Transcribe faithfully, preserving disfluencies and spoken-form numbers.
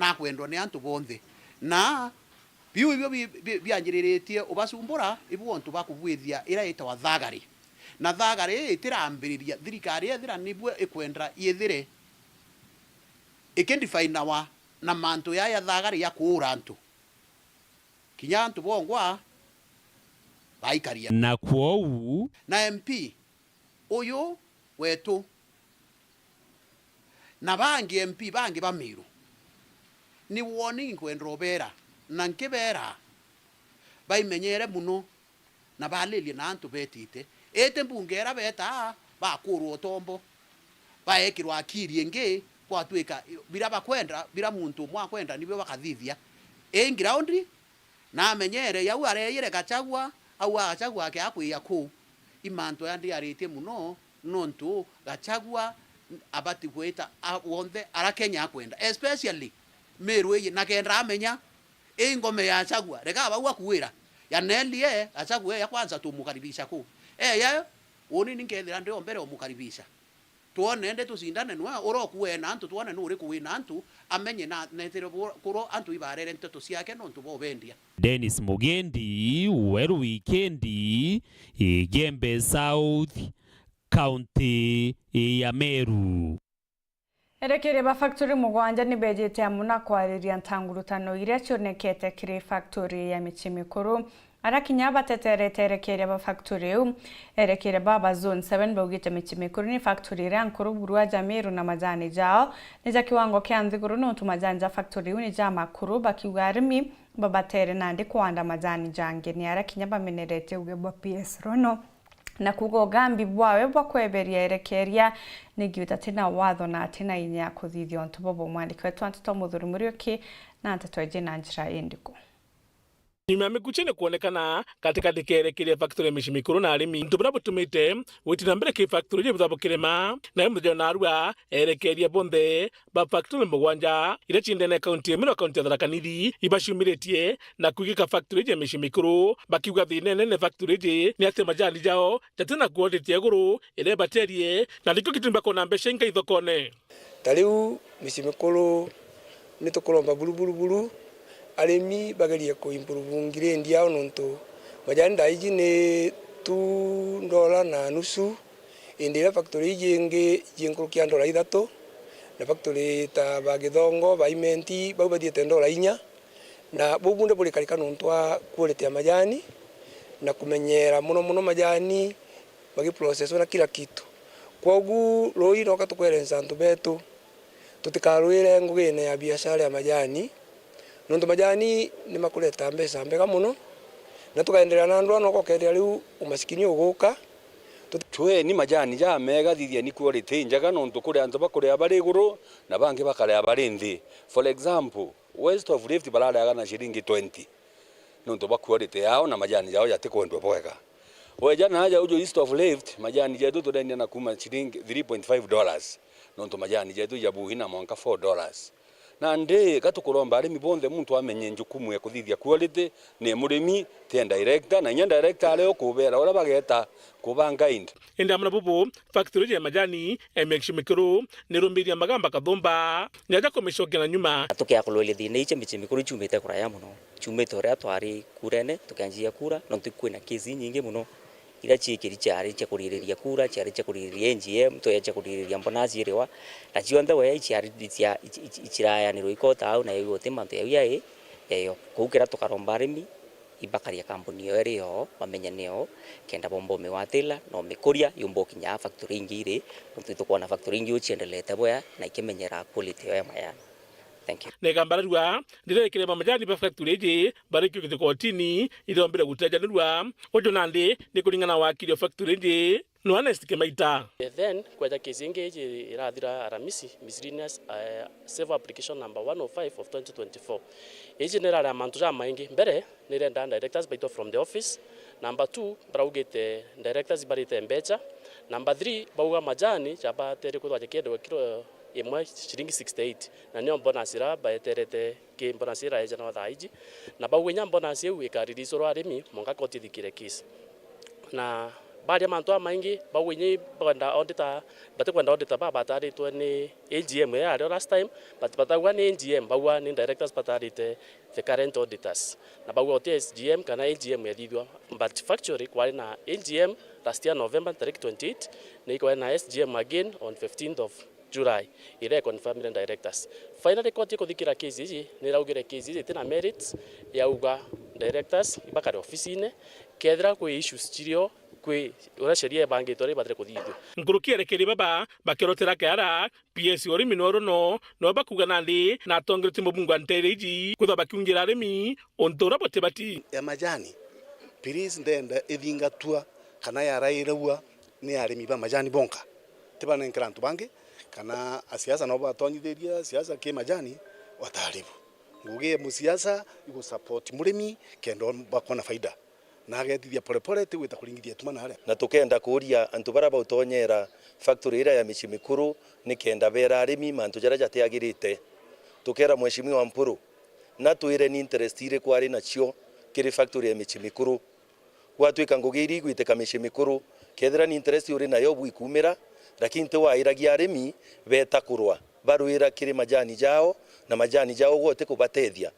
nakwendwa ni antu bonthe. Na biu ibio bi-, bi-, bianjiriritie ubasumbura, ibu ontu ba kubwithia ira itawa thagari. Na thagari ii itirambiriria thirikari ethira nibwe ikwenda yithire ikidifainawa na mantu ya, ya thagari ya kuura antu. Kinya antu bongwa baikaria. Na kwou? Na M P uyu wetu, na bangi M P bangi ba Meru, ni warning nkwenda ubera, na nkibera, baimenyere muno, na baririe na antu betite. Iti mbunge ira betaa, bakurwa utombo, baekirwa akiri ingi, gwatuika bira bakwenda, bira muntu umwe akwenda, nibio bakathithia. I ground, na amenyere, yau areeyire Gachagua, au a Gachagua akea kwia kuu. I mantu aya ndiaritie muno, nontu Gachagua abati gwita a-, wonthe ara Kenya akwenda, especially Meru iji, na kenda amenya i ngome ya Gachagua. Rega bau akuira, ya Nelly e, Gachagua e ya kwanza tumukaribisha kuu. E ya, uni ni nkethira ndi o mbere umukaribisha. Twone ndi tucindane nwe, uroku wena antu, twone nu uriku wina antu, amenye na netire bu-, kuru antu ibarere nteto ciake nontu bwa ubendia. Dennis Mugendi, Weru Wikendi, Igembe South, County ya Meru. Erekeria ba factory mugwanja ni bejite amwe na kwariria ntangurutano iria cionekete kiri factory ya Michi Mikuru. Ara kinya bateterete erekeria ba factory iu, erekeria ba ba Zone seven baugite Michi Mikuru ni factory iria nkuru buru aja Meru na majani jao ni ja kiwango kia nthiguru, nontu majani ja factory iu ni ja makuru, bakiuga arimi babatere nandi kwanda majani jangi. Ni ara kinya bameneretie uge bwa P S Rono na kuuga ugambi bwawe bwa kweberia erekeria ni giuta tina watho na atina inya ya kuthithia untu bobo. Mwandiki wetu wa nteto Muthuri Muriuki na nteto iji na njira indiku? Nyuma ya mikuchi ni kwonekana katikati ka erekeria factory ya Michi Mikuru na arimi, untu buria butumite gwiti na mbere ki factory iji buthabukirema, na i muthenya wa narua erekeria bonthe ba factory mugwanja iria ci ndene ya kaunti ya Meru na kaunti ya Tharaka Nithi ibaciumiritie na kwigika factory iji ya Michi Mikuru, bakiuga thina inene factory iji ni ati majani jao jatina quality ya iguru iria ibaterie, na nikio gitumi bakona mbeca ingai thokone. Ta riu Michi Mikuru ni tukuromba buru, buru, buru, arimi bagerie ku improve grade yao, nontu majani thaa iji ni two dollar na nusu, indi iria factory iji ingi ji nkuruki ya dollar ithatu, na factory ta ba Githongo, ba Imenti, bau bathiite dollar inya, na buu bunthe burikarika nontu wa quality ya majani na kumenyera mono mono majani magiprocesswa na kila kitu. Kwogu ruuji noka tukwerenca antu betu, tutikarwire ngugine ya biashara ya majani, nontu majani ni makureta mbeca mbega mono, na tukaendelea na ndwano, ukethira riu umasikini uguka. Tuti- Cweeni majani jamega, thithieni quality injega, nontu kuri antu bakuria bari iguru na bangi bakaria bari nthi. For example, West of Rift barareaga na ciringi twenty nontu bwa quality yao na majani jao jatikwendwa bwega. Weja naaja uju East of Rift, majani jetu turendia na kuuma ciringi three point five dollars, nontu majani jetu ja buhi na mwanka four dollars. Nandi, ga tukuromba arimi bonthe, muntu amenye njukumu ya kuthithia quality ni murimi, ti a director, na inya director ari o kubera uria bageta kuba guide. Indi amwe na bubu, factory ya majani ya Michi Mikuru ni irumbiria magamba kathumba, ni aja kumicokia na nyuma. Tukea kuruiria thina ici, Michi Mikuru ciumite kuraya mono. Ciumite uria twari kurene, tukianjia kura, nontu kwina case inyingi mono iria ciikiri ciari cia kuririria kura, ciari cia kuririria N G M, twea cia kuririria bonus iriwa, na cionthe wea iciari-, icia-, ici-, ici-, icirayanirwa ikota au, na yau uti mantu yau yai yayo. Kou kiria tukaromba arimi, ibakaria kambuni yao iri yao, bamenya ni yao, kenda bomba umigwatira na umikuria, yumba ukinya factory ingi iri, nontu itukwona factory ingi uciendelete bwea na ikimenyera quality yao ya majani. Thank you. Na igamba rarua riria rikirema majani ba factory iji barikiukite kotini, irombire gutejanirua. Uju nandi ni kuringana na wakiri o factory iji, Honest Kimaita. Then, kweja case ingi iji irathira Aramisi, miscellaneous, eh, civil application number one oh five of twenty twenty-four. Iji ni irari ya mantu jamaingi. Mbere, ni irenda directors baitwe from the office. Number two, baraugite directors barite mbecha. Number three, bauga majani jabaterie kwithwa jakiendewa kilo imwe ciringi sixty-eight, na nio bonus ira baeterete ki bonus ira eja na thaa iji, na bauga inya bonus iu ikariricorwa arimi mwanka koti ithikire case. Na Baria mantu jamaingi, bauga inya bakwenda auditor, batikwenda auditor babataritwe ni A G M iria yario last time, but batauga ni A G M, bauga ni directors batarite the current auditors. Na bauga uti S G M kana A G M yathithua, but factually kwari na A G M last year November tariki twenty-eight, ni ikwari na S G M again on fifteenth of July, iria iconfirmire directors. Finally, court ikuthikira case iji, niraugire case iji itina merits ya uga directors ibakare ofisine, kethira kwi issues chirio, kwi uria sheria ibangitwe uria ibatire kuthithua. Nkuruki erekeri baba bakirotera kiara, P S Orimi Noro no, no bakuga nandi na atongeretie mubunge wa nteere iji kwithwa bakiungira arimi untu uria butibati. Ya majani, please, ndenda ithingatwa kana yarairagua ni arimi ba majani bonka, ti banenkera antu bangi, kana asiasa no batonyithiria siasa ki majani, wataribu. Ngugi ya musiasa igu support murimi kenda bakona faida, na agetithia polepole, ti gwita kuringithia ituma naria. Na tukenda kuuria antu baria bautonyera factory iria ya micii mikuru ni kenda beera arimi mantu jaria jatiagirite. Tukera Mheshimiwa Mpuru, natwire ni interest iriku ari nacio kiri factory ya micii mikuru. Gwatwika ngugi iria igwitika micii mikuru, kethira ni interest uri nayo bwikumira, lakini ti wairagia arimi beta kurwa, barwira kiri majani jao, na majani jao gwe uti kubatethia.